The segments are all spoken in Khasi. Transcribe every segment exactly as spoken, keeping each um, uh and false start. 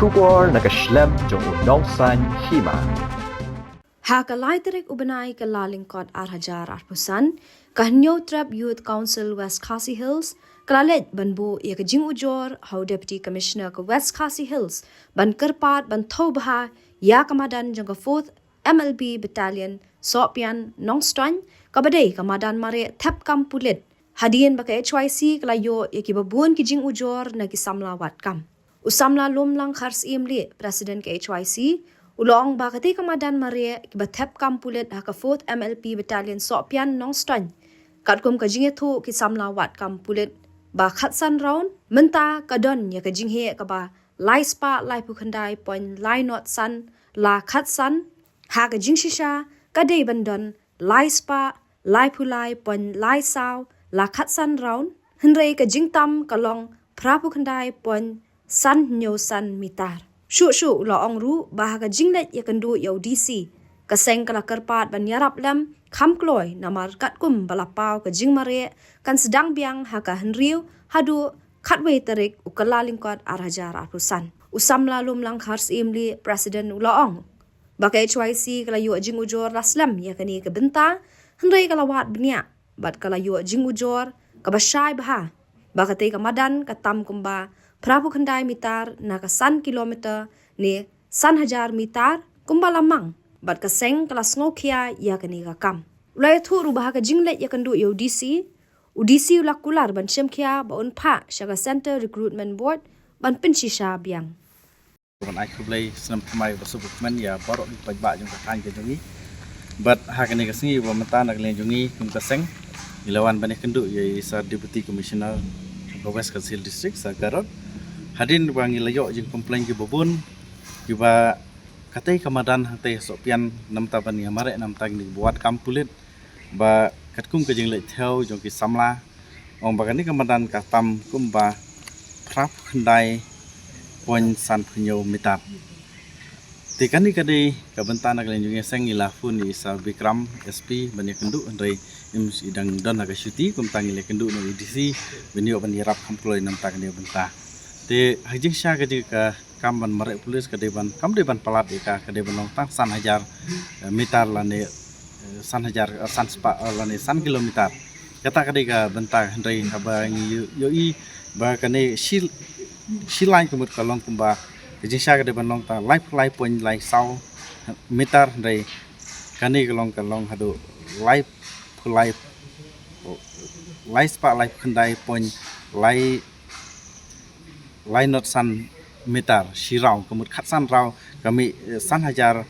Khubor na ka shlem jong u nongsan hima. Ha ka lai tarik u bnai ka Kyllalyngkot ar hajar arphew san, ka Hynñiewtrep Youth Council West Khasi Hills ka la leit ban buh ïa ka jingujor ha u Deputy Commissioner ka West Khasi Hills ban kyrpad ban thew bha ïa ka madan jong ka Fourth M L P Battalion Sohpian Nongstoiñ, kaba dei ka madan mareh thep kam pulit. Hadien ba ka H Y C ka la ïoh ïa kiba bun ki jingujor na ki samla wad kam. U samla Lumlang Kharsyiem Lieh, President ka H Y C, u la ong ba katei ka madan mareh kiba thep kam pulit ha ka Fourth M L P Battalion Sohpian Nongstoiñ, katkum ka jingïathuh ki samla wad kam pulit ba khatsan round, mynta ka don ïa ka jingheh kaba lai spah laiphew khyndai point lai nod san la khatsan, ha ka jingshisha ka dei ban don lai spah laiphew lai point lai saw la khatsan round, hynrei ka jingtam ka long phraphew khyndai point san hynñiew san mitar. Shuh shuh u la ong ruh ba ha ka jingleit ïakynduh ïa u D C, ka seng ka la kyrpad ban ïarap lem kham kloi, namar katkum ba la paw ka jingmareh kan sdang biang ha ka hynriew haduh khatwei tarik u Kyllalyngkot ar hajar arphew san. U samla Lumlang Kharsyiem Lieh, President, u la ong ba ka H Y C ka la ïoh jingujor la slem ïa kane ka bynta, hynrei ka la wad bniah bad ka la ïoh jingujor kaba shai bha, ba katei ka madan ka tam kumba phraphew khyndai mitar na ka san kilometer ne san hajar mitar, kumba la mang, bad ka seng ka la sngewkhia ïa kane ka kam. U la ïathuh ruh ba ha ka jingleit ïakynduh ïa u D C, u D C u la kular ban shim khia ba un phah sha ka Centre Recruitment Board ban pynshisha biang. Ban ai khublei snem thymmai ba suk ba kmen ïa baroh ki paidbah jong ka thaiñ ka jong ngi. Bad ha kane ka sngi ba mynta na ka liang jong ngi kum ka seng, ngi la wan ban ïakynduh ïa i Sir Deputy Commissioner ka West Khasi Hills District, Sir Garod. Hadien ba ngi la ïoh jingcomplain kiba bun, kiba katei ka madan hangtei Sohpian namta ban ïamareh namta kine kiba wad kam pulit, ba katkum ka jingleit thew jong ki samla, ong ba kane ka madan ka tam kumba phraphew khyndai point sanphew hynñiew mitar. Te kane ka dei ka bynta na ka liang jong ngi ka seng, ngi la phone ïa i Sir Bikram S P ban ïakynduh, hynrei im, i dang don ha ka shuti, kumta ngi la ïakynduh noh ïa i D C ban ïoh ban ïarap kham kloi namta kane ka bynta. Te ha jingshisha ka jing ka kam ban mareh pulit ka dei ban, kam dei ban palat ïa ka, ka dei ban long tang san hajar, eh, mitar lane, eh, san hajar, eh, san spah, eh, lane san kilometer. Kata ka dei ka bynta, hynrei haba ngi ïoh, ïohi ba kane shi, shi lain ka mut ka long kumba ka jingshisha ka dei ban long tang laiphew lai point lai saw mitar, hynrei kane ka long, ka long haduh laiphew lai, lai spah laiphew khyndai point lai lai nod san mitar, shi raw, ka mut khatsan raw ka mih, eh, san hajar,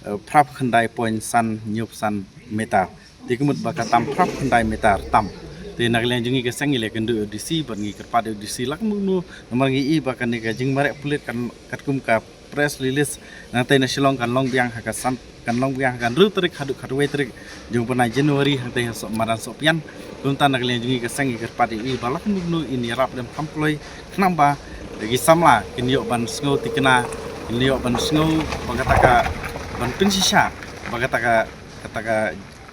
eh, phraphew khyndai point san hynñiewphew san mitar. Te ka mut ba ka tam phraphew khyndai mitar tam. Te na ka liang jong ngi ka seng ngi la ïakynduh ïa u D C bad ngi kyrpad ïa u D C la kumno kumno, namar ngi i ba kane ka jingmareh pulit kan, katkum ka press release nangtei na Shillong kan long biang ha ka san, kan long biang ha ka hynriew tarik haduh khatwei tarik jong u bnai January hangtei ha Soh, madan Sohpian. Kumta na ka liang jong ngi ka seng ngi kyrpad ïa i ba la kumno kumno in ïarap lem kham kloi, khnang ba ki samla kin ïoh ban sngew thikna, kin ïoh ban sngew ba kata ka, ban pynshisha ba kata ka, kata ka,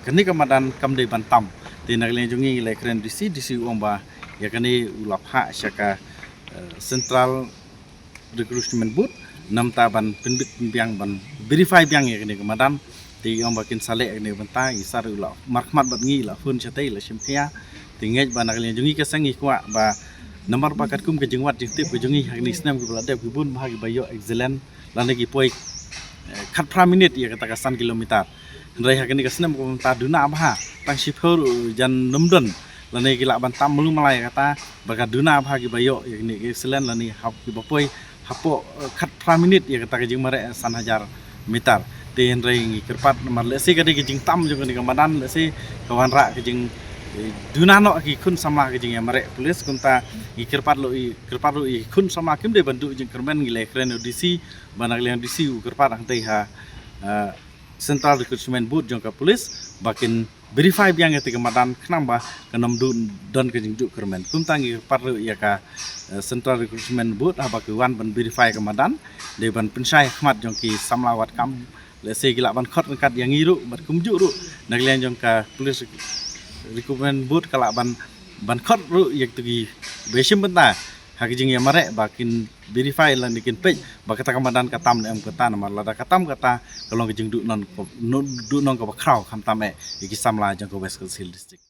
kane ka madan kam dei ban tam. Te na ka liang jong ngi ngi la ïakren D C, D C u ong ba ïa kane u la phah sha ka, eh, Central Recruitment Board namta ban pynbit pynbiang, ban verify biang ïa kane ka madan. Te i ong ba kin sa leh ïa kane ka bynta, i Sir u la markhmat bad ngi, i la phone shatei, i la shim khia. Te ngeit ba na ka liang jong ngi ka seng ngi kwah ba namar ba katkum ka jingwad jingtip ka jong ngi ha kine ki snem kiba la dep ki bun bha kiba ïoh accident lane ki poi, eh, khatphra minit ïa kata ka san kilometer. Hynrei ha kane ka snem ka mynta duna bha, tang shiphew ruh jan nym don lane ki lah ban tam malu mala ïa kata, ba ka duna bha kiba ïoh ïa kine ki accident lane hap kiba poi hapoh, eh, khatphra minit ïa kata ka jingmareh san hajar meter. Te hynrei ngi kyrpad namar lehse ka dei ka jingtam jong kane ka madan, lehse ka wanrah ka jing, eh, duna noh ki khun samla ka jingïamareh pulit. Kumta ngi kyrpad ruh ïa, kyrpad ruh ïa ki khun samla kim dei ban duh jingkyrmen, ngi la ïakren ïa u D C, ba na ka liang D C u kyrpad hangtei ha, eh, Central Recruitment Board jong ka pulit ba kin verify biang ïa kata ka madan khnang ba kan ym duh, don ka jingduh kyrmen. Kumta ngi kyrpad ruh ïa ka, eh, Central Recruitment Board haba ki wan ban verify ka madan, dei ban pynshai ha khmat jong ki samla wad kam. Lehse ki lah ban khot ryngkat ïa ngi ruh bad kumjuh ruh na ka liang jong ka Police Recruitment Board ka lah ban, ban khot ruh ïa kito kiba shim bynta ha ka jingïamareh ba kin verify lane kin peit ba kata ka madan ka tam ne em kata, namar lada ka tam kata ka long ka jingduh nong, duh nong kaba khraw khamtam eh ïa ki samla jong ka West Khasi Hills District.